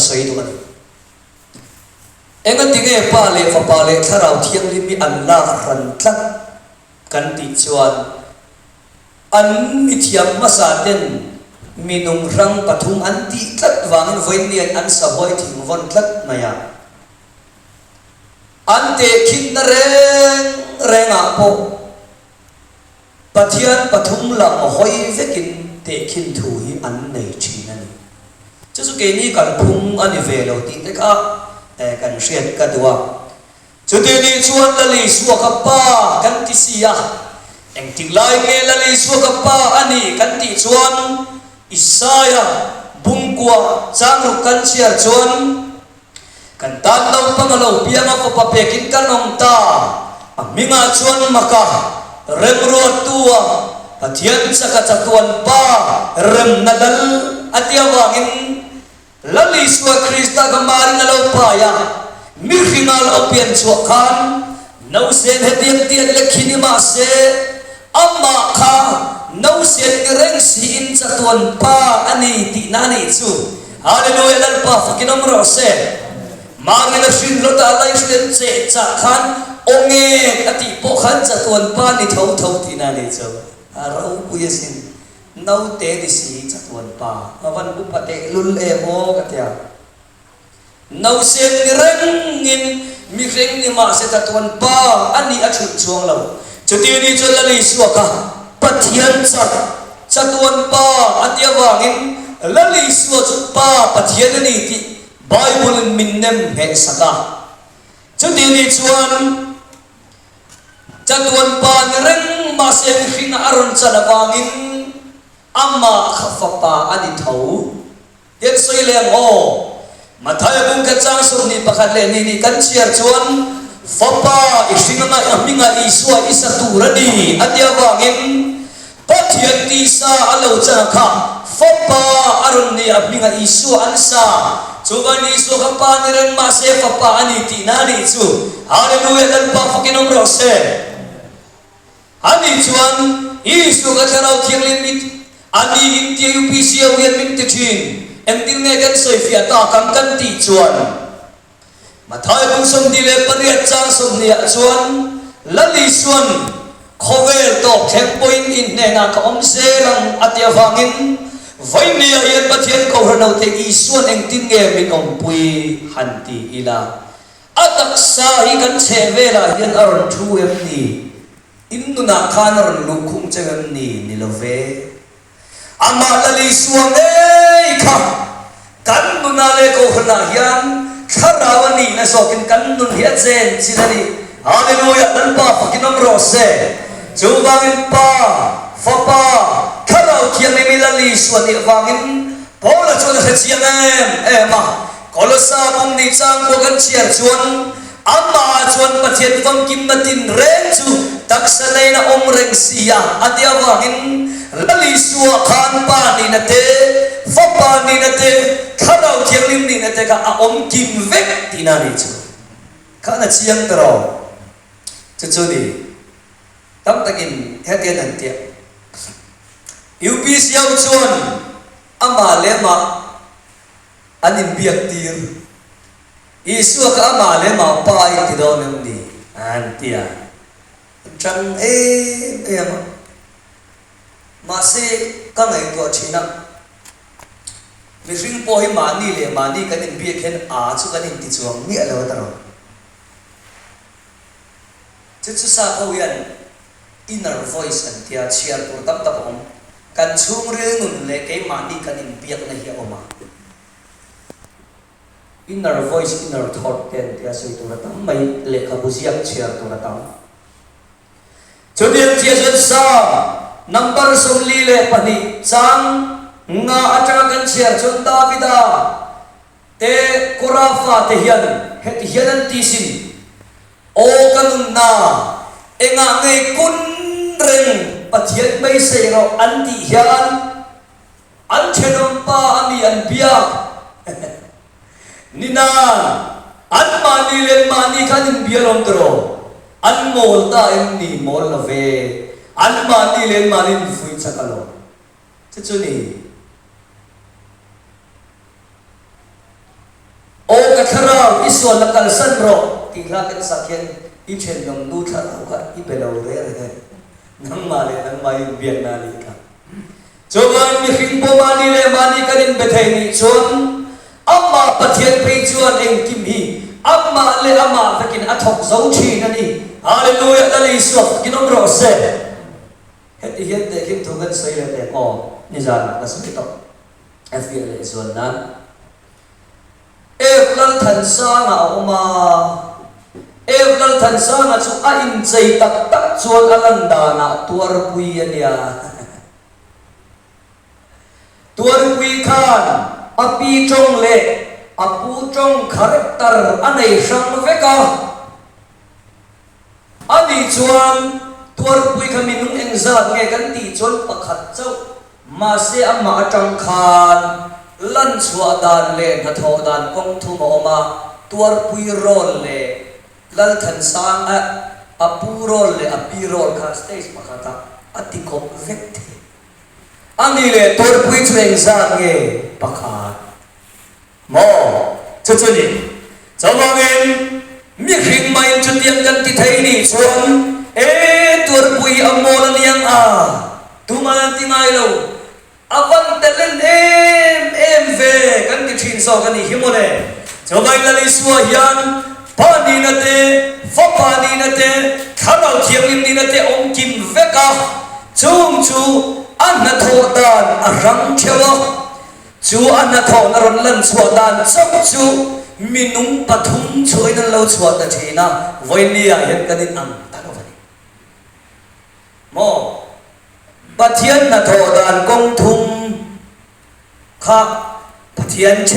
sawi duh a ni. Engatinge Pa leh Fapa leh Thlarau Thianghlim hi an lak hran tlat kan tih chuan an mithiam hmasa ten minung hrang pathum an tih tlat vangin vawiin an sahuai thing vawn tlat mai a. An tehkhinna reng rengah pawh Pathian pathum lam hawi vekin tehkhin thu hi an nei thin a ni. Chu chu keini kalphung a ni ve lo tih te kha kan hriat ka duh a. Chuti nih chuan Lal Isua ka Pa kan ti si a, engtik lai nge Lal Isua ka Pa a ni kan tih chuan Isaia bungkua changruk kan chhiar chuan, Kan tan naupang a lo piang a fapa pekin kan awm ta. A hmingah chuan maka remruattu a Pathian chaka chatuan Pa remna lal a ti avangin Lal Isua Krista ka marin a lo pai a, mihringa lo pian chhuah khan nausen hetiang tiat lek hi ni mah se amah kha nausen ni reng siin chatuan Pa a ni tihna a nih chu. Hallelujah Lalpa fakin awm rawh se. Mahni la hrin lawt a lai hriat che chah khan aw ngek a tih pawh khan chatuan pa ni tho tho tihna a nih chu. A ropui asin. Naute ni si chatuan pa. A van upa teh lul em aw ka tia. Nausen ni rengin mihring ni mahse chatuan pa a nih a chhun chuang lo. Chuti ni chuan Lal Isua kha Pathian chak chatuan pa a ti avangin Lal Isua chu Pa Pathian a ni tih Bible in min nem ngheh sak a. Chuti ni chuan chatuan pa ni reng mahse mihringa a rawn chan avangin amah kha fapa a ni tho. Tian sawi leh ang aw. Mathaia bung khat chang 21 leh ni nih kan chhiar chuan, Fapa i hring anga i hmingah Isua i sa tur a ni, a ti avangin Pathian tisa a lo chan a kha Fapa a rawn ni a hmingah Isua an sa. Chuvangin Isua kha Pa ni reng mahse Fapa a ni tihna a nih chu. Hallelujah Lalpa fakin awm rawh se. Ani chuan, Isu ka Thlarau Thianghlim mit a ni in tia UPC ho hian min ti thin. Engtin nge kan sawifiah tak ang kan tih chuan, Matthai bung 28 chang 20 ah chuan Lal Isuan khawvel tawp thleng pawhin in hnenah ka awm zel ang a ti avangin vawinia hian Pathian Kohhran hote Isuan engtin nge min awmpui han ti ila. A taksa hi kan chheh velah hian a rawn thu em ni? In nunah khan a rawn luh khung cheu em ni? Ni lo ve. Amah Lal Isua ngei kha kan nunah leh Kohhranah hian thlarau a nihna zawkin kan nun hi a chen chin a ni. Hallelujah! Lalpa fakin awm rawh se. Chuvangin Pa, Fapa, Thlarau Thianghlim i Lal Isua nih avangin Paula chuan a hrechiang em em a. Kolosa bung nih changkua kan chhiar chuan amah chuan Pathian famkimna tin reng chu taksa neiin a awm reng si a, a ti avangin Lal Isua khan Pa nihna te, Fapa nihna te, Thlarau Thianghlim nihna te kha a awm kim vek tihna a nih chu. Khan a chiang ta rawh. Chu chu ni. Tam takin hetian an tiah. UPC ho chuan amah leh amah An inbiak tir. Isua kha amah leh amah pa in ti dawn em ni? An ti a. An chang em em a. Mahse, ka ngaihtuah thin a, mihring pawh hi mahni leh mahni kan inbiak hian a chu kan inti chuang miah lo a tawrh. Chu chu sap ho hian inner voice an tia, chhiar tur tam tak a awm. Kan chhungril nun leh keimahni kan inbiakna hi a awm a. Inner voice, inner thought te an tia sawi tur a tam mai, lehkhabu ziak chhiar tur a tam. Chutiang chiah chuan Psalm number 42 chang nga atanga kan chhiar chuan Davida te Kora fate hian heti hian an ti sin, Aw ka nunna, engah ngei kun reng Pathian beisei rawh an tih hian an thenawm pa a mi an biak ni nan an mahni leh mahni kha an inbia lawm tiraw? An mawl ta em ni? Mawl lo ve. An mahni leh an mahni in fuih chak alawm. Chu chu ni. Aw ka thlarau, i sualna kalsan rawh tih hla kan sak hian i thenawm nu thlarau kha i be lo reng reng e. Nangmah leh nangmah i inbiakna a nih kha. Chuvangin mihring pawh mahni leh mahni kan inbe thei nih chuan Amah Pathian phei chuan engkim hi Amah leh Amah vekin a thawk zo thin a ni. Hallelujah! Lal Isua fakin awm rawh se. Heti hian tehkhin thu kan sawi leh teh aw, nizanah ka sawi tawh. A fiah leh zual nan. Ev Lalthansanga a awm a, Ev Lalthansanga chu a inchei tak tak chuan a lan danah tuarpui a nia. Tuarpui khan a pi tawng leh a pu tawng character a nei hrang vek a. A nih chuan Tuarpui kha minung engzat nge kan tih chuan pakhat chauh, mahse amah atang khan lan chhuah dan leh hnathawh dan kawng thum a awm a, Tuarpui rawl leh Lalthansang a a pu rawl leh a pi rawl kha stage pakhatah a ti kawp vek thei. A nih leh Tuarpui chu engzat nge pakhat? Maw? Chu chu ni. Chuvangin, mihring maiin chutiang kan ti thei nih chuan, E, tuarpui a mawl a niang a, tuman an ti ngai lo, a van talent em em ve kan ti thin zawk a nih hi mawle. Chuvangin Lal Isua hian Pa nihna te, Fapa nihna te, Thlarau Thianghlim nihna te awm kim vek a, chung chu a hnathawh dan a hrang theuh a. Chu a hnathawhna rawn lan chhuah dan chauh chu minung pathum chhuahin an lo chhuah ta thin a, vawinia hian kan in ang ta lo a ni. Maw? Pathian hnathawh dan kawng thum kha Pathian theuh.